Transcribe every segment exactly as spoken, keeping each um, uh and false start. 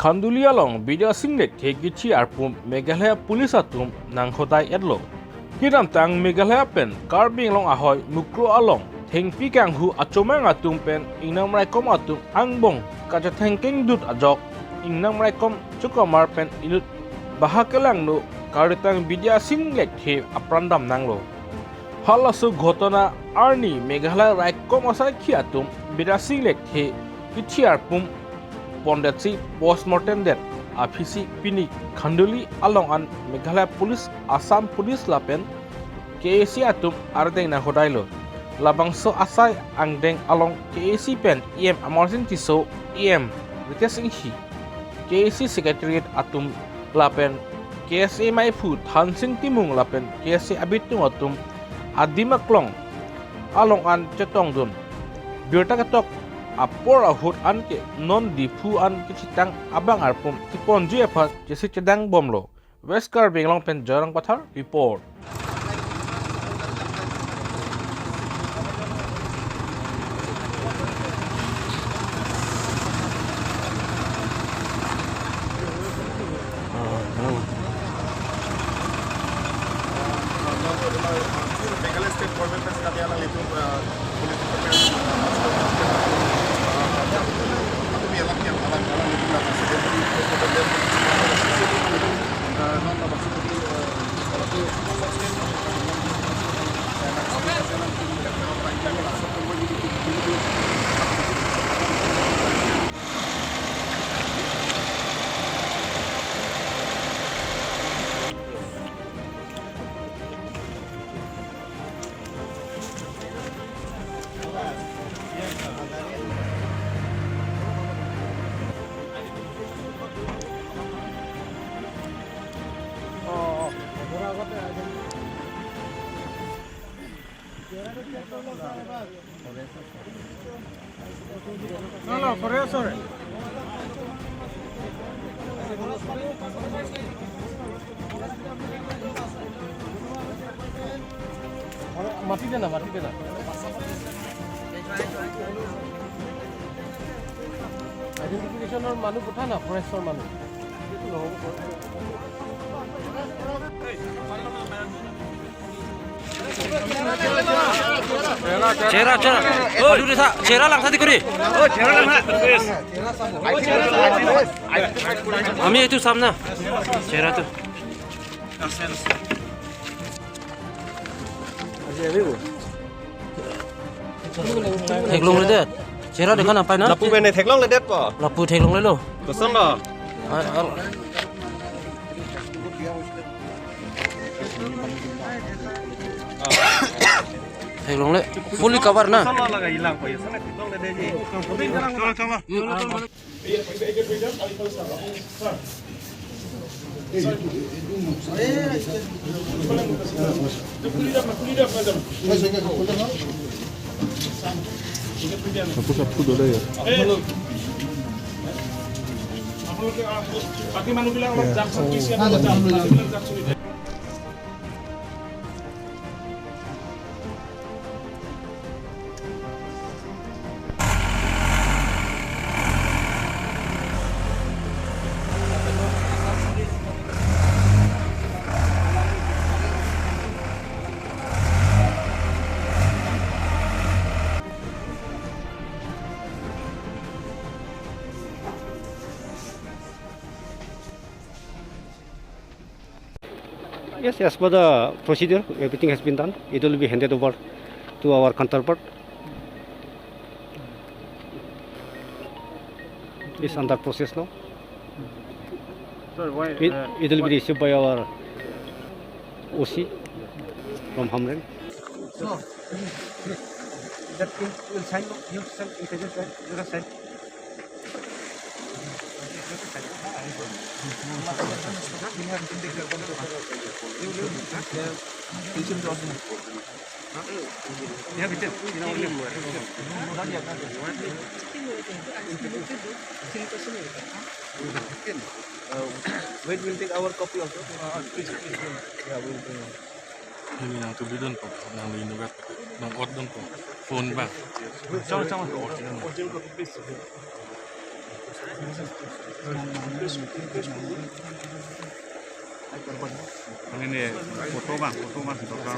Khanduli along Bidya Sing Lekthe kithi arpum Meghalaya Police atum nangkhodai-etlo. Kedamtang Meghalaya pen Karbi Anglong ahoi Mukroh along thengpi kanghu achomang atum pen ingnam raikom atum angbong kachethengkengdut ajok ingnam raikom chokamar pen inut baha kelangno karitang Bidya Sing Lekthe apran damnanglo. Halaso ghotona arni Meghalaya raikom asaikhi atum Bidya Sing Lekthe kithi arpum pondetsi postmortem det aphisi pini Khanduli along an Meghalaya Police, Assam Police lapen K A C atum ardeng nangkhodailo. Labangso asai angdeng along K A C pen E M Amarsing Tisso, E M Ritesh Enghi, K A C Secretariat atum lapen K S A maiphu Thansing Timung lapen K S A abitung atum adim aklong along an chetongdun. Birta ketok apor ahut anke non Diphu an kechitang abang arpum chiponji aphan chesi chedangbomlo. West Karbi Anglong pen Jorang Pathar report. Meghalaya State Government pen kami alanglitum, ah, police department, ah, kami alang yang alang, alanglitum মাতি দে না, মাতি দে না। আইডেন্টিফিকেশ্যনৰ মানুহ পঠা না, ফৰেষ্টৰ মানুহ। চেহেৰা, চেহেৰা। অ, দুটা চা, চেহেৰা লাংচা দি কৰি। আমি এইটো চাম না, চেহেৰাটো। Theklongledet. Chehra dekha napai na? Lapu bene theklongledetpo. Lapu theklonglelo. Kosonlo? Ai, al- Theklongle. Fully cover na? Kosonlo laga ilang ko, ya sana theklongledetji. আপোনালোকে, আহ, বাকী মানুহবিলাক অলপ যাওকচোন, পিছে অলপ যাওক, বাকীবিলাক যাওকচোন এতিয়া। Yes, as per the procedure, everything has been done. It will be handed over to our counterpart. It's under process now. Sir, why, it, uh, it will be what received by our O C from Hamren. No, that will, will sign, no? You sign, you can just sign, you can sign. Uh, wait, we'll take our copy also. Uh, please, please, please. Yeah, we'll bring. Ini nang tubli dunpo, nang inutvet, nang ot dunpo. Phone ba. Chama, chama. Original. Original copy, please. Ini nih, foto bang, foto bang, dokter.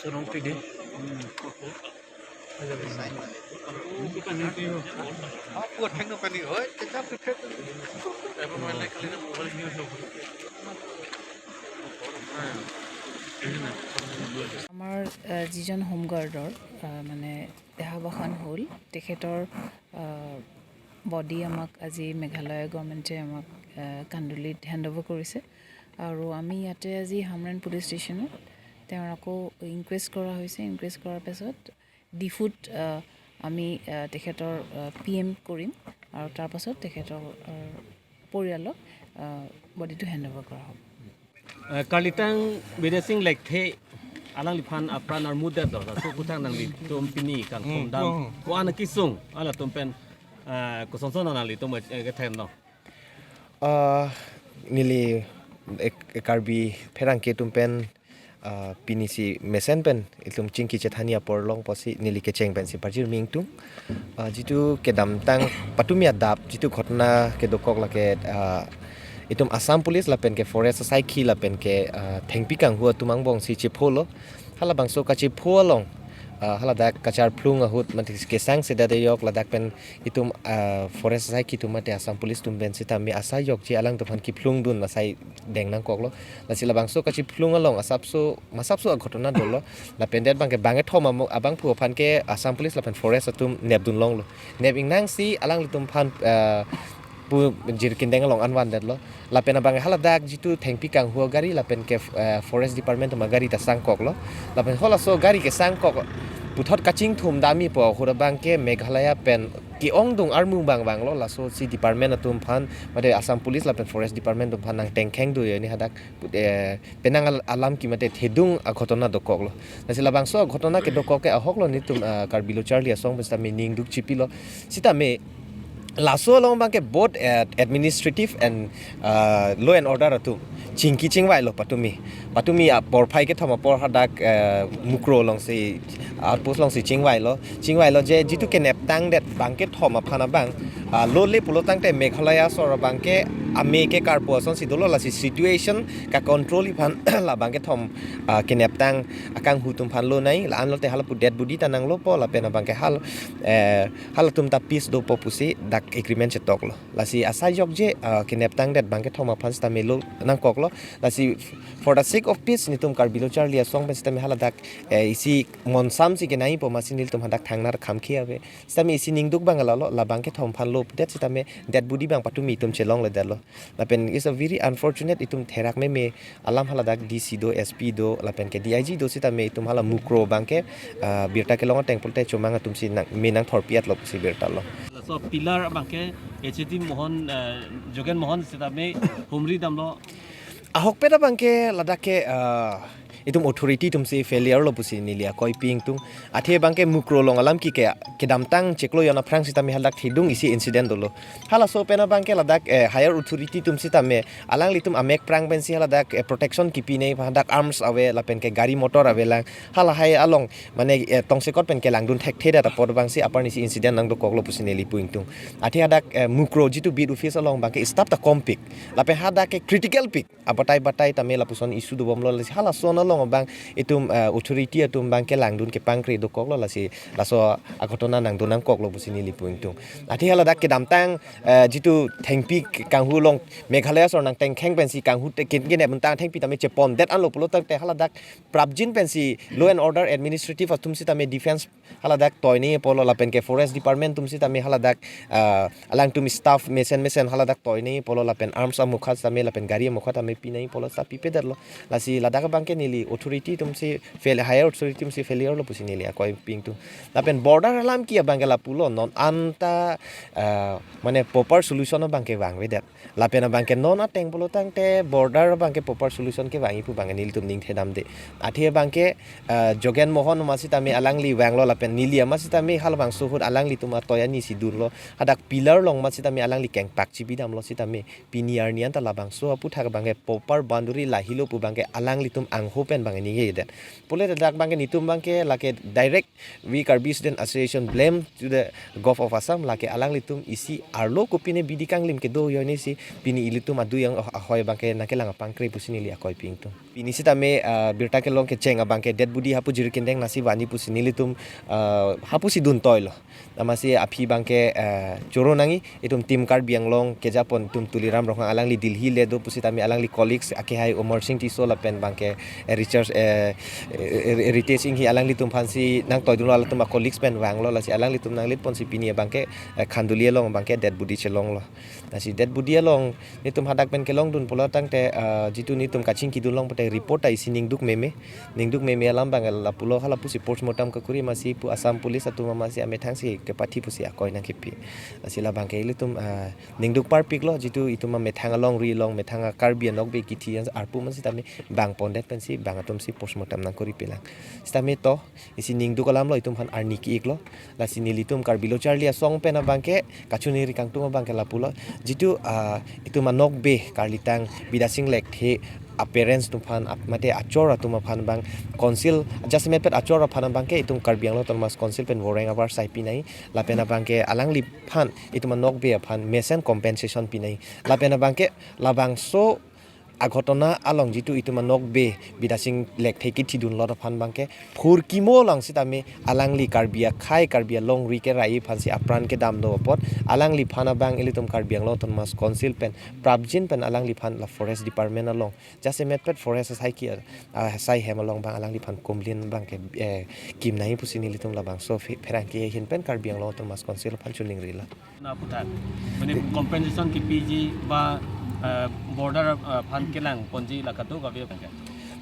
Sorong pidi. আমাৰ আহ, যিজন হোমগাৰ্ডৰ আহ, মানে দেহাৱসান হ'ল, তেখেতৰ বডি আমাক আজি মেঘালয় গভৰ্ণমেণ্টে আমাক আহ, কান্দুলিত হেণ্ড অভাৰ কৰিছে। আৰু আমি ইয়াতে আজি হামৰেণ পুলিচ ষ্টেচনত তেওঁৰ আকৌ ইনকুৱেষ্ট কৰা হৈছে। ইনকুৱেষ্ট কৰাৰ পাছত ডিফুত আহ, আমি আহ, তেখেতৰ পি এম কৰিম আৰু তাৰ পাছত তেখেতৰ আহ, পৰিয়ালক আহ, বডিটো হেণ্ড অভাৰ কৰা হ'ব। Eh, Karlitang Bidya Singh Lekthe alangliphan apran armudet do, laso kuthang nanglitum pini kangkung dam ko-an akisung, halatum pen eh, kosonson nanglitum eh, kethen no. Ah, neli ek, Karbi pherangke atum pen ah, pini si mesen pen itum chingki chethani apor long pusi neli kecheng pensi parjir mingtung. Ah, jitu kedamtang patumi adap jitu ghotona kedokok lake ah, itum Assam Police lapen ke forest asaikhi lapen ke ah, thengpi kanghu atum angbong si chepho lo. Halabangso kachepho along ah, haladak kacharphlung ahut mate kesang sedat yok ladak pen itum ah, forest asaikhi atum mate Assam Police atum pen sitame asai jokji alangtum aphan kiphlung dun asai deng nangkoklo. Lasi labangso kachiphlung along asapso masapso aghotona dolo. Lapen det bangke bangkethom amo abangphu aphan ke Assam Police lapen forest atum nepdun longlo. Nep ingnangsi alanglitum aphan eh, pu jirkin deng along anvan detlo. Lapen abang haladak jitu thengpi kanghu agari lapen ke eh, forest department atum agari ta sangkoklo. Lapen halaso gari kesangkok puthot kachingthum dami po ahut abangke Meghalaya pen ke-ongdung armu bang banglo, laso si department atum aphan mate Assam Police lapen forest department atum aphan nangtengkheng do ini hadak eh, penang al- alam ki mate thedung aghotona dokoklo. Lasi labangso aghotona kedokok ke ahoklo nitum ah, Karbi Lo Charli Asong pen sitame ningduk chipilo. Sitame laso along bangke both eh, administrative and ah, law and order atum chingki chingvailo patumi. Patumi aporphai kethom apor hadak eh, Mukroh alongsi outpost alongsi chingvailo. Chingvailo je jitu keneptang det bangkethom aphan abang ah, lo le pulo tangte Meghalaya asor abangke ame ke karpo asonsi dolo, lasi situation ka control aphan labangkethom ah, keneptang akanghu atum aphan lonai, la-an lote halapu dead body ta nanglopo lapen abangke hal eh, halatum ta peace dopo pusi dak agreement chetoklo. Lasi asai jokje ah, keneptang det bangkethom aphan sitame lo nangkoklo. Lasi for the sake of peace nitum Karbi Lo Charli Asong pen sitame haladak eh, isi monsam si kenai po masi nelitum hadak thangnar khamkhi ave. Sitame isi ningduk bang alalo labangkethom aphan lo det sitame dead body bang patumi itum chelongledetlo. Lapen is a very unfortunate, itum therak meme alam haladak D C do, S P do lapen ke D I G do sitame itum hala Mukroh bangke ah, birta kelong ateng pulote chomang atumsi nang, me nangthorpi-etlo pusi birta lo. Laso pillar bangke H A D Mohon, eh, Jogen Mohon sitame humri damlo. Ahokpet abangke ladak ke ah, itum authority atumsi failure lo pusi neli akoi pingtung. Athe bangke Mukroh along alam ki ke kedamtang chiklo jon aphrang sitame haladak thedung isi incident dolo. Halaso pen abangke ladak eh, higher authority atum sitame alanglitum amek prang pensi haladak eh, protection kipinei hadak arms ave lapen ke gari motor avelang. Halahai along mane eh, tongsekot pen kelangdun thekthedet apot abangsi apar nisi incident nangdokoklo pusi neli pu ingtung. Athe hadak eh, Mukroh jitu beat office along bangke staff ta kompik. Lapen hadak ke critical pik. Abatai batai tame lapuson issue dobomlo, lasi halason along abang itum eh, authority atum bangke langdun kepangkre dokoklo, lasi laso aghotona nangdun nangkoklo pusi neli pu ingtung. Athe haladak kedamtang eh, jitu thengpi kanghu along Meghalaya asor nangtengkheng pensi kanghu te kin kine buntang thengpi tame chepon det anlo pulo tangte haladak prapjin pensi law and order administrative atum sitame defense haladak toini apolo lapen ke forest department atum sitame haladak ah, alangtum staff mesen mesen haladak toini apolo lapen arms amukha sitame lapen gari amukha tame pinai apolo sa pipedetlo. Lasi ladak abangke neli Authority atumsi fail, higher authority atumsi failure lo pusi neli akoi ping tu. Lapen border alam ke abangke lapulo, non anta, ah, mane proper solution abangke vangvedet. Lapen abangke non ateng pulo tangte border abangke proper solution kevangji pu abangke nelitum ning thedamde. Athe abangke, ah, Jogen Mohan ma sitame alangli vanglo lapen neli ama sitame halabangso ahut alanglitum atoi ani si dunlo. Hadak pillar along ma sitame alangli kengpak chibidamlo sitame pini arni anta labangso aputhak abangke proper boundary lahelo pu abangke alanglitum angho pen abangke ningjedet. Pule ladak abangke netum abangke lake direct we Karbi Student Association blame to the Govt of Assam, lake alanglitum isi arlo kopine bidi kanglim kedo ajoine si pini ilitum adui ang-, ahoi abangke nangkelang apangkre pusi neli akoi ping tu. Pini sitame, ah, birta kelong kecheng abangke dead body hapu jiri kendeng nasi vani pusi nelitum, ah, hapusi duntoilo. Amatsi aphi abangke, eh, choro nangji, itum Team Karbi Anglong kejapon itum Tuliram Ronghang alangli Delhi le do pusitame alangli colleagues akehai Amarsing Tisso lapen abangke, eh, Richard, eh, eh, eh, Ritesh Enghi alanglitum aphansi nangtoidunlo, halatum a-colleagues pen vanglo, lasi alanglitum nanglipponsi pini abangke, eh, Khanduli along abangke dead body chelonglo. Lasi dead body along netum hadak pen kelongdun pulo tangte, eh, jitu netum kachingkidun long pute report ta isi ningduk meme. Ningduk meme alam abang lapulo, halapusi postmortem kekuri amatsi pu Assam Police atum amatsi amethangsi kepathi pusi akoi nangkepi. Lasi labangke ilitum, ah, ningduk parpiklo, jitu itum amethang alongri along methang a-Karbi anokbe kithi an arpu amatsi tame bang pondet pensi bang atumsi postmortem nangkuri pilang. Sitame to, isi ningduk alamlo, itum aphan arni ki-iklo. Lasi nelitum Karbi Lo Charli Asong pen abangke kachiningri kangtung abangke lapulo. Jitu, ah, itum anokbe karlitang Bidasing Lekthe a-parents atum aphan, ap-, mate achor atum aphan abang council, jasemet pet achor aphan abangke itum Karbi Anglong Autonomous Council pen voreng avar sai pinai, lapen abangke alangliphan itum anokbe aphan mesen compensation pinai. Lapen abangke labangso aghotona along jitu itum anokbe Bidasing Lekthe kithidunlo aphan abangke phurkimo lang sitame alangli Karbi akhei Karbi alongri kerai aphansi apran kedam do apot alangliphan abang ilitum Karbi Anglong Autonomous Council pen prapjin pen alangliphan la Forest Department along jasemet pet forest asai ki, ah, asai hem along abang alangliphan complain abangke, eh, kim nangji pusi nelitum labangso phe-, pherangke ahin pen Karbi Anglong Autonomous Council aphan chiningrilo. Na puthak. Mane compensation kipiji ba, eh, border, eh, aphan kelang ponji la kadokave abangke.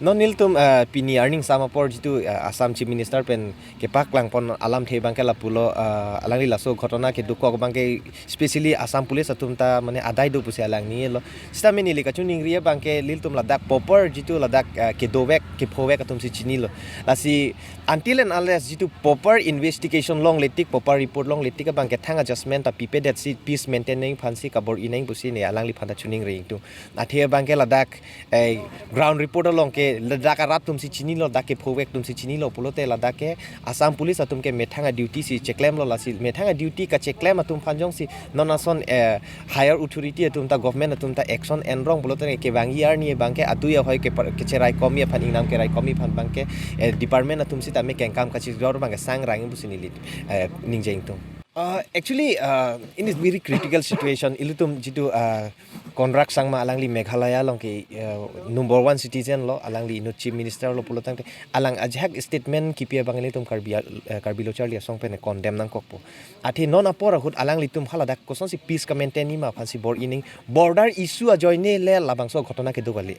Non nelitum, eh, pini arni ingsamapor jitu, eh, Assam Chief Minister pen kepaklang pon alamthe abangke lapulo, eh, alangli laso ghotona kedokok abangke specially Assam Police atum ta mane adai do pusi alang ninglo. Sitame neli kachiningri abangke nelitum ladak proper jitu ladak, eh, kedovek kephovek atumsi chinilo. Lasi until and unless jitu proper investigation longle tik, proper report longle tik abangke thang adjustment ta pipedetsi peace maintain nangji aphansi kabor-i nangji pusi ne alangliphan ta chiningri ingtung. Athe abangke ladak, eh, ground report along ke ladak arat atumsi chinilo, dak kephovek atumsi chinilo pulote ladak ke Assam Police atum ke methang a-duty si cheklemlo, lasi methang a-duty kacheklem atum aphan jongsi non ason, eh, higher authority atum ta government atum ta action enrong pulote kevangji arni abangke adui ahoi ke par-, kecherai komji aphan, ingnam kerai komji aphan abangke, eh, department atum sitame kengkam kachijor abangke sangrang pusi neli, eh, ningje ingtung. Uh, actually, uh, in this very critical situation, ilitum jitu, uh, Conrad Sangma alangli Meghalaya along ke, uh, number one citizen lo, alangli inut Chief Minister lo pulo tangte, alang ajahak statement kipi abang ilitum Karbi, uh, Karbi Lo Charli Asong pen condemn nangkokpo. Athe non apor ahut alanglitum haladak kosonsi peace ka-maintain nangji ma aphansi bor-i nangji, border issue ajoine le labangso ghotona kedo kali.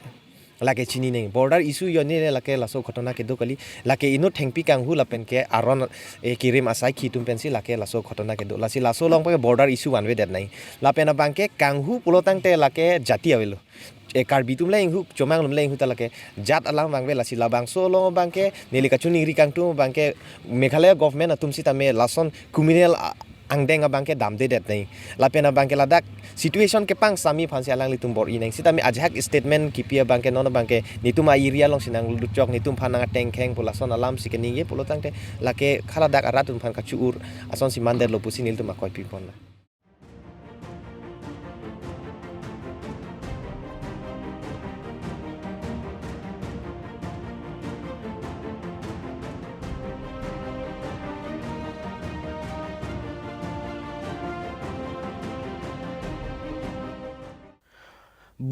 Lake chini nangji, border issue ajoine le lake laso ghotona kedo kali, lake inut thengpi kanghu lapen ke aron, eh, kirim asai khitum pensi lake laso ghotona kedo. Lasi laso along abangke border issue vanvedet nangji. Lapen abangke kanghu pulo tangte lake jati avelo. Eh, Karbi atum le inghu, Chomang atum le inghu ta lake jat alam vangve, lasi labangso along abangke neli kachiningri kangtung abangke Meghalaya government atum sitame lason criminal a-, angdeng abangke damdedet nangji. Lapen abangke ladak situation kepangsam nangji aphansi alanglitum bor-i nangji. Sitame ajahak statement kipi abangke non abangke netum a-area alongsi nanglutchok, netum aphan nang atengkheng pu lason alamsi keningje pulo tangte lake haladak arat atum aphan kachu-ur asonsi mandetlo pusi nelitum akoi piponlo.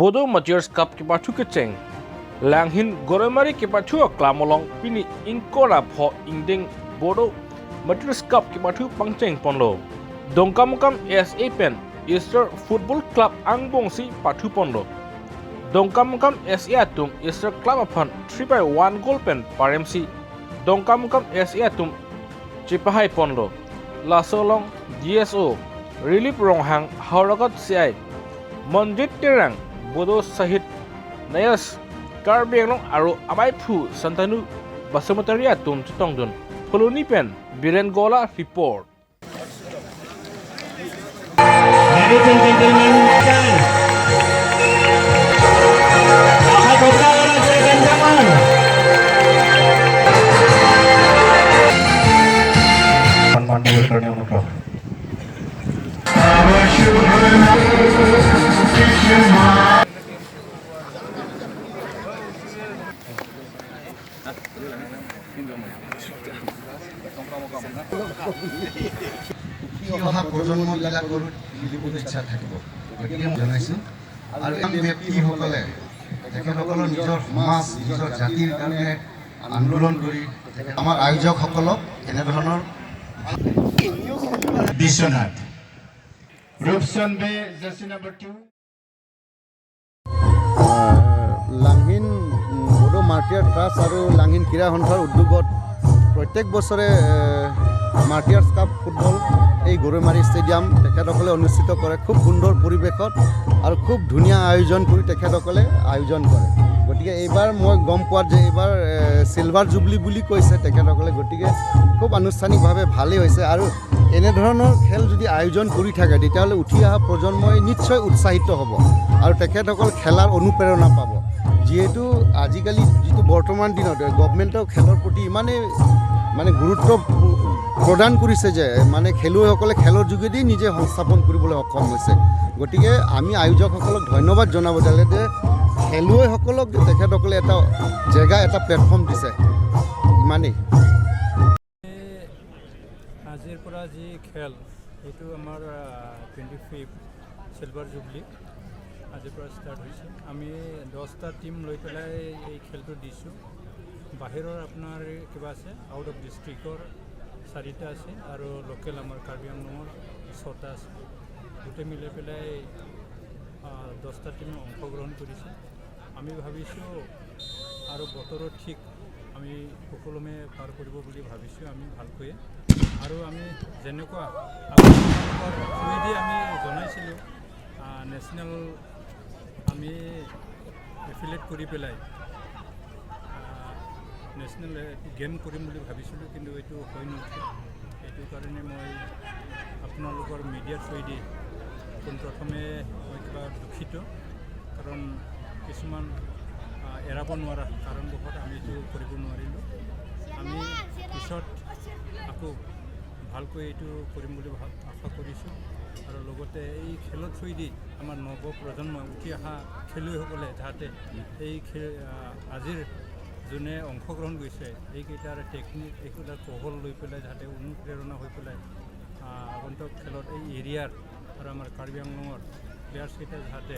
Bodo Martyrs Cup kepathu kecheng. Langhin Goraimari kepathu aklam along pini ingkoi ra pho ingdeng Bodo Martyrs Cup kepathu pangcheng ponlo. Dongkamukam S A pen Easter Football Club angbongsi pathu ponlo. Dongkamukam S A atum Easter Club aphan three by one goal pen paremsi Dongkamukam S A atum chepahai ponlo. Laso along D S O Relief Ronghang, Howraghat C I Manjit Terang, Bodo Sahit Nayas, Karbi Anglong Aro Amaiphu Santanu Basumatary atum chetongdun. Phuloni pen Biren Gola report. Ladies and gentlemen, উঠি অহা প্ৰজন্মবিলাকৰ খেলিবলৈ ইচ্ছা থাকিব। গতিকে মই জনাইছোঁ। আৰু এই ব্যক্তিসকলে তেখেতসকলৰ নিজৰ সমাজ, নিজৰ জাতিৰ কাৰণে আন্দোলন কৰি তেখেত-, আমাৰ আয়োজকসকলক এনেধৰণৰ বিশ্বনাথ, ৰূপচন্দ বে, জাৰ্চি নাম্বাৰ টু। আহ, লাংহিন, উম, বড়ো মাৰ্টিয়াৰ ট্ৰাষ্ট আৰু লাংহিন ক্ৰীড়া সন্থাৰ উদ্যোগত প্ৰত্যেক বছৰে, এ, মাৰ্টিয়াৰ্ছ কাপ ফুটবল এই গৰৈমাৰী ষ্টেডিয়াম তেখেতসকলে অনুষ্ঠিত কৰে। খুব সুন্দৰ পৰিৱেশত আৰু খুব ধুনীয়া আয়োজন কৰি তেখেতসকলে আয়োজন কৰে। গতিকে এইবাৰ মই গম পোৱাত যে এইবাৰ, এ, চিলভাৰ জুবলি বুলি কৈছে তেখেতসকলে, গতিকে খুব আনুষ্ঠানিকভাৱে ভালেই হৈছে। আৰু এনেধৰণৰ খেল যদি আয়োজন কৰি থাকে, তেতিয়াহ'লে উঠি অহা প্ৰজন্মই নিশ্চয় উৎসাহিত হ'ব আৰু তেখেতসকল খেলাৰ অনুপ্ৰেৰণা পাব। যিহেতু আজিকালি যিটো বৰ্তমান দিনত গভৰ্ণমেণ্টৰ খেলৰ প্ৰতি ইমানেই মানে গুৰুত্ব প্ৰদান কৰিছে যে মানে খেলুৱৈসকলে খেলৰ যোগেদি নিজে সংস্থাপন কৰিবলৈ সক্ষম হৈছে। গতিকে আমি আয়োজকসকলক ধন্যবাদ জনাব লাগে যে খেলুৱৈসকলক তেখেতসকলে এটা জেগা, এটা প্লেটফৰ্ম দিছে। ইমানেই। আজিৰ পৰা যি খেল, এইটো আমাৰ, আহ, টুৱেণ্টি ফিফ্থ চিলভাৰ জুবলি আজিৰ পৰা ষ্টাৰ্ট হৈছে। আমি দহটা টিম লৈ পেলাই এই খেলটো দিছোঁ। বাহিৰৰ আপোনাৰ কিবা আছে, আউট অফ ডিষ্ট্ৰিক্টৰ চাৰিটা আছে আৰু লোকেল আমাৰ কাৰ্বি আংলঙৰ ছটা আছে। গোটেই মিলাই পেলাই, আহ, দহটা টিমে অংশগ্ৰহণ কৰিছে। আমি ভাবিছোঁ আৰু বতৰো ঠিক, আমি সুকলমে পাৰ কৰিব বুলি ভাবিছোঁ আমি ভালকৈয়ে। আৰু আমি যেনেকুৱা আপোনালোকৰ থ্ৰুৱেদি আমি জনাইছিলোঁ, আহ, নেশ্যনেল আমি এফিলিয়েট কৰি পেলাই, আহ, নেশ্যনেল গেম কৰিম বুলি ভাবিছিলোঁ, কিন্তু এইটো হৈ নুঠিল। এইটো কাৰণে মই আপোনালোকৰ মিডিয়াৰ থ্ৰুৱেদি পোনপ্ৰথমে মই কিবা দুখিত, কাৰণ কিছুমান, আহ, এৰাব নোৱাৰা কাৰণবশত আমি এইটো কৰিব নোৱাৰিলোঁ। আমি পিছত আকৌ ভালকৈ এইটো কৰিম বুলি ভা-, আশা কৰিছোঁ। আৰু লগতে এই খেলৰ থ্ৰুৱেদি আমাৰ নৱ প্ৰজন্ম, উঠি অহা খেলুৱৈসকলে যাতে এই খে-, আহ, আজিৰ যোনে অংশগ্ৰহণ কৰিছে, এইকেইটাৰ টেকনিক, এইকেইটাৰ কৌশল লৈ পেলাই যাতে অনুপ্ৰেৰণা হৈ পেলাই, আহ, আগন্তুক খেলত এই এৰিয়াৰ আৰু আমাৰ কাৰ্বি আংলঙৰ প্লেয়াৰ্ছকেইটা যাতে,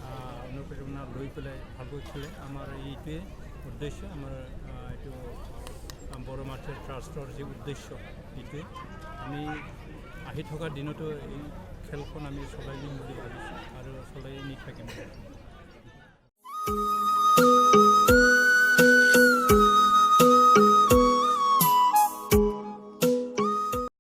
আহ, অনুপ্ৰেৰণা লৈ পেলাই ভালকৈ খেলে, আমাৰ এইটোৱে উদ্দেশ্য, আমাৰ, আহ, এইটো, আহ, বড়ো মাৰ্টিয়াৰ ট্ৰাষ্টৰ যি উদ্দেশ্য, এইটোৱে। আমি আহি থকা দিনতো এই খেলখন আমি চলাই নিম বুলি ভাবিছোঁ আৰু চলাই নি থাকিম।